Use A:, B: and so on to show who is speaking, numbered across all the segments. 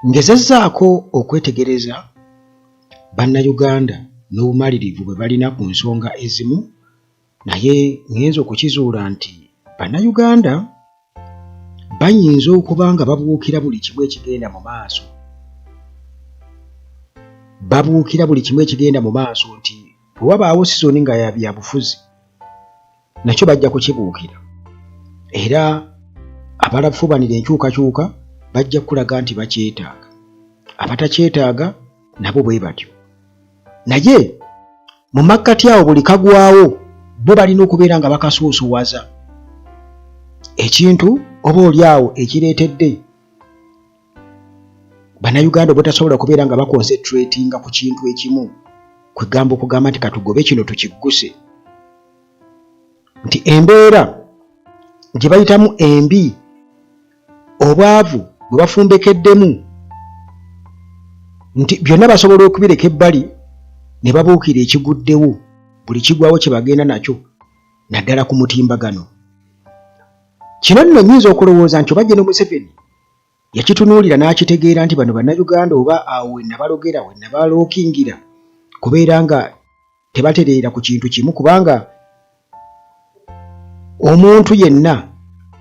A: Ngezezzaako okwetegereza Bannayuganda n'obumalirivu bwe balina ku nsonga ezimu naye ngenze okukizuula nti Bannayuganda bayinza okuba nga babuukira buli kimu ekigenda mu maaso. Babuukira buli kimu ekigenda mu maaso nti bwe wabaawo sizoni nga ya byabufuzi nakyo bajja kukibuukira era abalafuubanira enkyukakyuka bajja kukulaga nti bakyetaaga, abatakyetaaga nabo bwe batyo. Naye mu makkati awo buli kagwawo bo balina okubeera nga bakasoosowaza ekintu oba oli awo ekireetedde Bannayuganda obutasobola kubeera nga bakonsentratinga ku kintu ekimu, kwegamba okugamba nti katugobe kino tukigguse, nti embeera gye bayitamu embi, obwavu bwe bafumbekeddemu, nti byonna basobola okubireka ebbali ne babuukira ekiguddewo, buli kigwawo kye bagenda nakyo naddala ku mutimbagano. Kino nno nnyinza okulowooza nti oba General Museveni yakitunuulira n'akitegeera nti bano Bannayuganda oba awo we nabalogera we nabalookingira kubeera nga tebatereera ku kintu kimu, kubanga omuntu yenna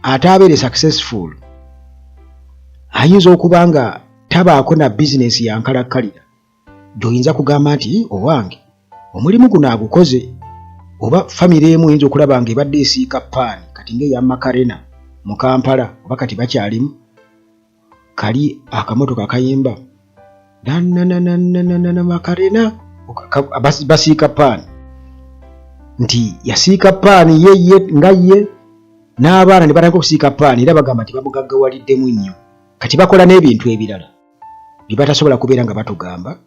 A: ataabeere successful ayinza okuba nga tabaako na bizinensi ya nkalakkalira gy'oyinza kugamba nti owange omulimu guno agukoze, oba famire emu oyinza okulaba nga ebadde esiika paani kati ng'eya Makarena mu Kampala oba kati bakyalimu kali akamotoka akayimba nananananana Makarena basiika paani nti yasiika paani ye ye nga ye n'abaana ne batandika okusiika paani era bagamba nti bamugaggawaliddemu nnyo kati bakola n'ebintu ebirala bye batasobola kubeera nga batugamba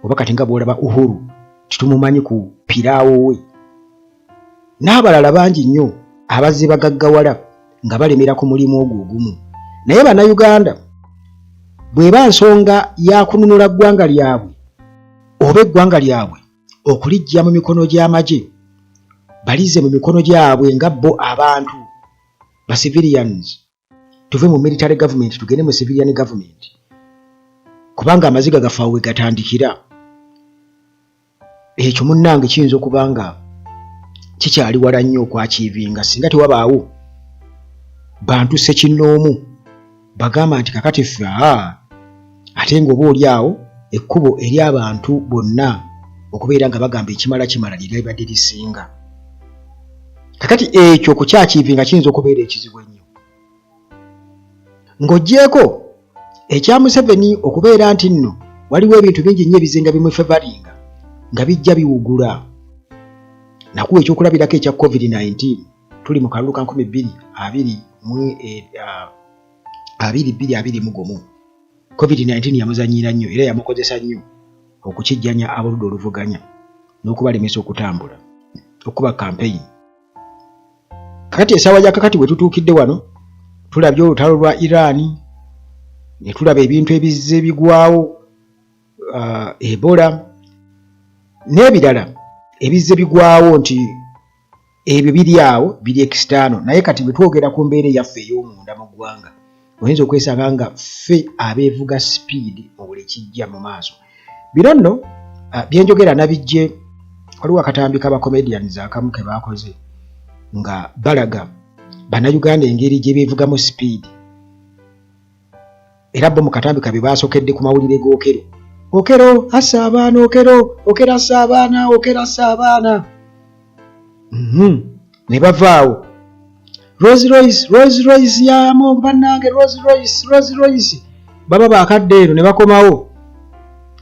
A: oba kati nga bw'olaba Uhuru titumumanyi ku piraawo we n'abalala bangi nnyo abazze bagaggawala nga balemera ku mulimu ogwo ogumu. Naye Bannayuganda bw'eba nsonga ya kununula ggwanga lyabwe oba eggwanga lyabwe okuliggya mu mikono gy'amagye balizze mu mikono gyabwe nga bo abantu ba civilians, tuve mu military government tugende mu civilian government, kubanga amaziga gaffe awo we gatandikira. Ekyo munnange kiyinza okuba nga kikyali wala nnyo okwakiivinga singa tewabaawo bantu ssekinnoomu bagamba nti kakati ffe aa, ate ng'oba oli awo ekkubo eri abantu bonna okubeera nga bagamba ekimala kimala lye lyalibadde lisinga. Kakati ekyo okukyakiivinga kiyinza okubeera ekizibu ennyo. Ng'oggyeeko ekya Museveni okubeera nti nno waliwo ebintu bingi nnyo ebizinga bimufevaringa nga bijja biwugula. Nakuwa ekyokulabirako ekya COVID-19, tuli mu kalulu ka nkumi bbiri abiri mu abiri bbiri abiri mu gumu. COVID-19 yamuzannyira nnyo era yamukozesa nnyo okukijjanya ab'oludda oluvuganya n'okubalemesa okutambula okukuba kampeyini. Kakati esaawa ya kakati we tutuukidde wano tulabye olutalo lwa Iran ne tulaba ebintu ebizze bigwawo, Ebola n'ebirala ebizze bigwawo nti ebyo biri awo biri external, naye kati bwe twogera ku mbeera eyaffe ey'omunda mu ggwanga oyinza okwesanga nga ffe abeevuga sipiidi mu buli kijja mu maaso. Bino nno bye njogera nabijje waliwo akatambi k'aba comedians akamu ke baakoze nga balaga Bannayuganda engeri gye beevugamu sipiidi, era bo mu katambi kabye baasokedde ku mawulire g'Okello. Okello asse abaana, Okello, Okello asse abaana, Okello asse abaana. Ne bavaawo Rolls Royce, Rolls Royce ya Among bannange, Rolls Royce, Rolls Royce. Baba baakadde eno ne bakomawo.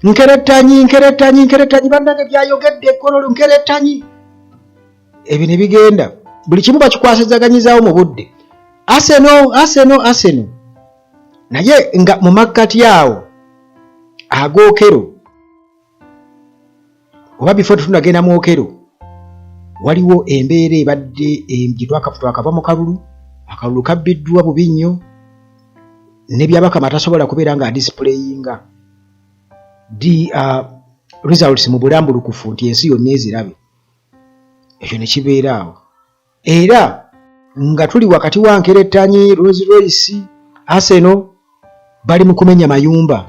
A: Nkerettanyi, nkerettanyi, nkerettanyi bannange byayogedde ekkololo nkerettanyi. Ebyo ne bigenda buli kimu bakikwasizaganyizaawo mu budde. Arsenal, Arsenal, Arsenal. Naye nga mu makkati awo ag'Okello oba before tetunnagenda mu Okello waliwo embeera ebadde gye twakava mu kalulu, akalulu kabbiddwa bubi nnyo ne Byabakama tasobola kubeera nga adisplayinga the results mu bulambulukufu nti ensi yonna ezirabe. Ekyo ne kibeera awo era nga tuli wakati wa nkerettanyi, Rolls Royce, Arsenal bali mu kumenya mayumba.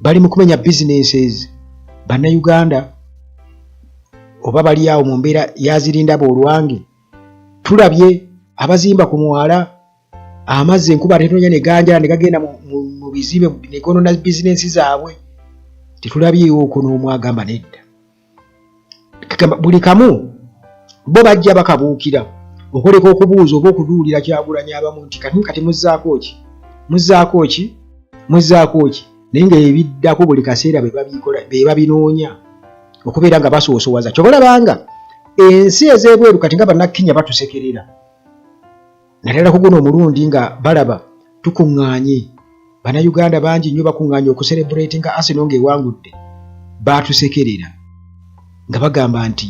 A: Bali mu kumenya businesses. Bannayuganda oba bali awo mu mbeera yazirindaba olwange. Tulabye abazimba ku mwala, amazzi enkuba tetonya ne ganjala ne gagenda mu bizimbe ne gonoona bizinensi zaabwe. Tetulabyewo okwo n'omu agamba nedda. Kagamba buli kamu bo bajja bakabuukira okwoleka okubuuza oba okuduulira Kyagulanyi abamu nti kati muzzaako ki, muzzaako ki, muzzaako ki, naye nga ebiddako buli kaseera be babikola, be babinoonya okubeera nga basoosowaza. Ky'oba olaba nga ensi ez'ebweru kati nga Bannakenya batusekerera, naddala ku guno omulundi nga balaba tukuŋŋaanye, Bannayuganda bangi nnyo bakuŋŋaanye okucelebrate nga Arsenal ng'ewangudde, baatusekerera nga bagamba nti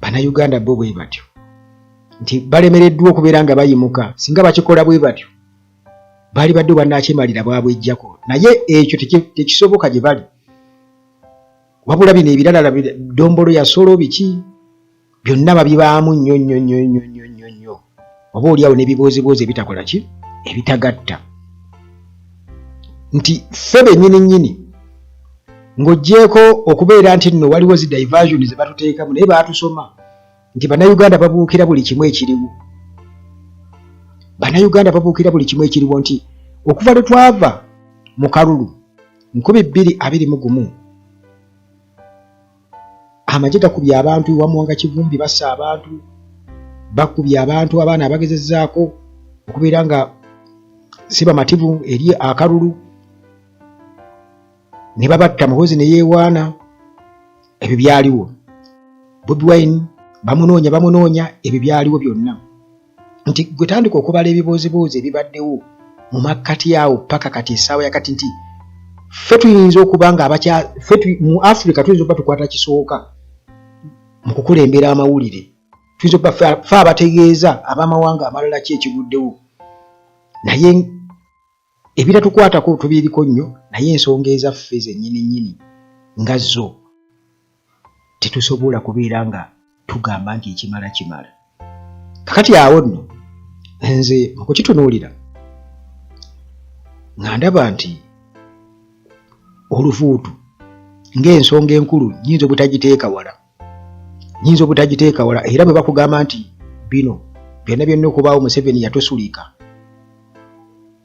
A: Bannayuganda bo bwe batyo, nti balemereddwa okubeera nga bayimuka. Singa bakikola bwe batyo baali badde obwannakyemalira bwabwejjako, naye ekyo tekisoboka gye bali. Wabula bino ebiralala, dombolo ya solo, biki byonna babibaamu nnyo nnyo nnyo nnyo nnyo nnyo nnyo, oba oli awo n'ebibooziboozi ebitakola ki, ebitagatta, nti ffe bennyini nnyini ng'oggyeeko okubeera nti nno waliwo zi diversion ze batuteekamu, naye baatusoma nti Bannayuganda babuukira buli kimu ekiriwo. Bannayuganda babuukira buli kimu ekiriwo, nti okuva lwe twava mu kalulu 2021, amagye gakubye abantu ewa Muwanga Kivumbi, bassa abantu, bakubye abantu, abaana abagezezzaako okubeera nga si bamativu eri akalulu ne babatta, Muhoozi ne yeewaana. Ebyo byaliwo. Bobi Wine bamunoonya, bamunoonya, ebyo byaliwo byonna. Nti gwe tandika okubala ebibooziboozi ebibaddewo mu makkati awo paka kati essaawa ya kati, nti ffe tuyinza okuba nga abakya ffe mu Africa tuyinza okuba tukwata kisooka mu kukulembera amawulire, tuyinza okuba ffe abategeeza ab'amawanga amalala ki ekiguddewo, naye ebitatukwatako tubiriko nnyo, naye ensonga ezaffe zennyini nnyini nga zo tetusobola kubeera nga tugamba nti ekimala kimala. Kakati awo nno nze mu kukitunuulira nga ndaba nti olufuutu ng'ensonga enkulu nnyinza obutagiteeka wala, nyinza obutagiteeka wala. Era bwe bakugamba nti bino byonna byonna okubaawo Museveni yatusulika,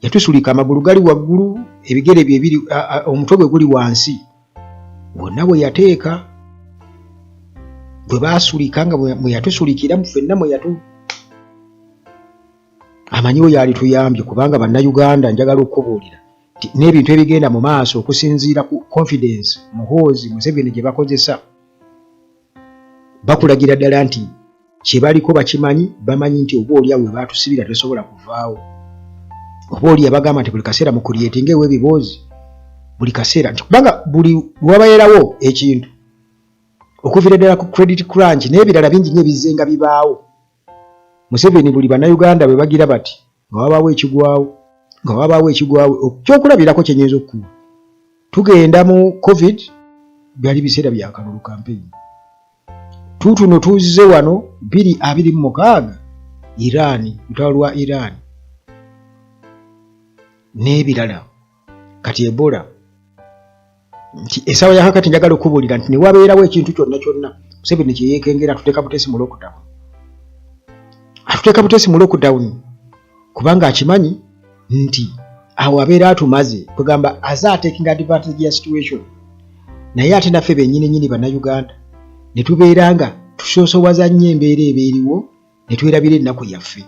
A: yatusulika, amagulu gali waggulu, ebigere bye biri, omutwe gwe guli wansi, wonna we yateeka bwe baasulika nga mwe yatusulikira ffenna mwe yatu amanyiwo yalituyambye. Kubanga Bannayuganda, njagala okukubuulira nti n'ebintu ebigenda mu maaso okusinziira ku confidence Muhoozi, Museveni gye bakozesa, bakulagira ddala nti kye baliko bakimanyi, bamanyi nti oba oli awo we baatusibira tesobola kuvaawo, oba oli yabagamba nti buli kaseera mu creatinga ewo ebiboozi buli kaseera, nti kubanga buli lwababeerawo ekintu okuviira ddala ku credit crunch n'ebirala bingi nnyo ebizzenga bibaawo, Museveni buli Bannayuganda bwe bagira bati nga wabaawo ekigwawo, nga wabaawo ekigwawo. Ekyokulabirako kye nnyinza okukuwa, tugenda mu COVID, byali biseera bya kalulu, campaign. Tuutuno tuzze wano 2026, Iran, lutalo lwa Iran n'ebirala, kati Ebola. Nti essaawa ya kakati njagala okubuulira nti ne wabeerawo ekintu kyonna kyonna Museveni kye yeekengera, atuteeka buteesi mu lockdown, atuteeka buteesi mu lockdown, kubanga akimanyi nti awo abeera atumaze, kwegamba aze ataking advantage ya situation. Naye ate naffe bennyini nnyini Bannayuganda ne tubeera nga tusoosowaza nnyo embeera eba eriwo, ne twerabira ennaku yaffe,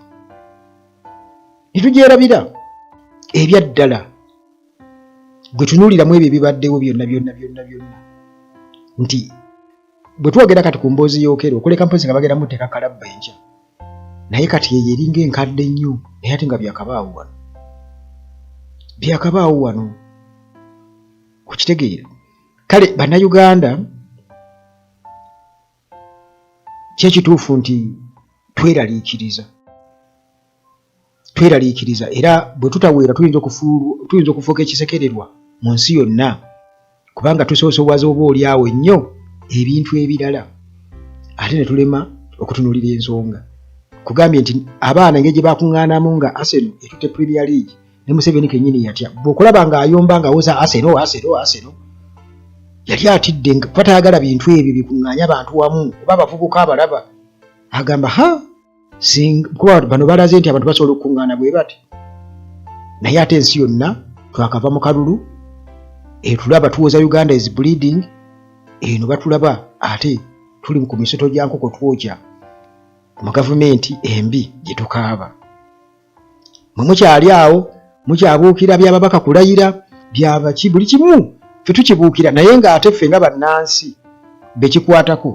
A: ne tugyerabira ebyaddala. Gwe tunuuliramu ebyo ebibaddewo byonna byonna byonna byonna, nti bwe twogera kati ku mboozi y'Okello okuleka mpozi nga bagenda muteeka kalabba enkya, naye kati eyo eringa enkadde ennyo, naye ate nga byakabaawo wano, byakabaawo wano, okitegeera? Kale Bannayuganda, kyekituufu nti tweraliikiriza, tweraliikiriza, era bwe tutaweera tuyinza okufuuka ekisekererwa mu nsi yonna, kubanga tusoosowaza oba oli awo ennyo ebintu ebirala ate ne tulema okutunuulira ensonga. Kugambye nti abaana engeri gye bakuŋŋaanamu nga Arsenal etutte Premier League. Ne Museveni kennyini yatya bw'okulaba ng'ayomba ng'awoza aseno aseno aseno, yali atidde kuba tayagala bintu ebyo bikuŋŋaanya bantu wamu oba abavubuka abalaba agamba ha kuba bano balaze nti abantu basobola okukuŋŋaana bwe bati, naye ate ensi yonna twakava mu kalulu, etulaba tuwoza Uganda is bleeding, eno batulaba ate tuli ku misoto gya nkoko twokya mu gavumenti embi gye tukaaba. Mwe mukyali awo mukyabuukira byababaka kulayira byabaki buli kimu ffe tukibuukira, naye ng'ate ffe nga bannansi bekikwatako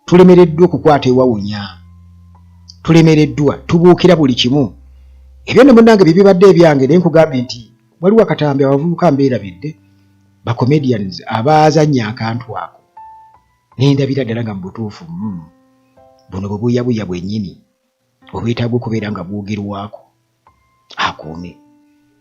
A: tulemereddwa okukwata ewawunya, tulemereddwa, tubuukira buli kimu. Ebyo nno munnange bye bibadde ebyange, naye nkugambye nti waliwo akatambi abavubuka mbeerabidde ba comedians abaazannya akantu ako nendabira ddala nga mu butuufu buno bwe buyabuya bwennyini obwetaaga okubeera nga bwogerwako. Akuume.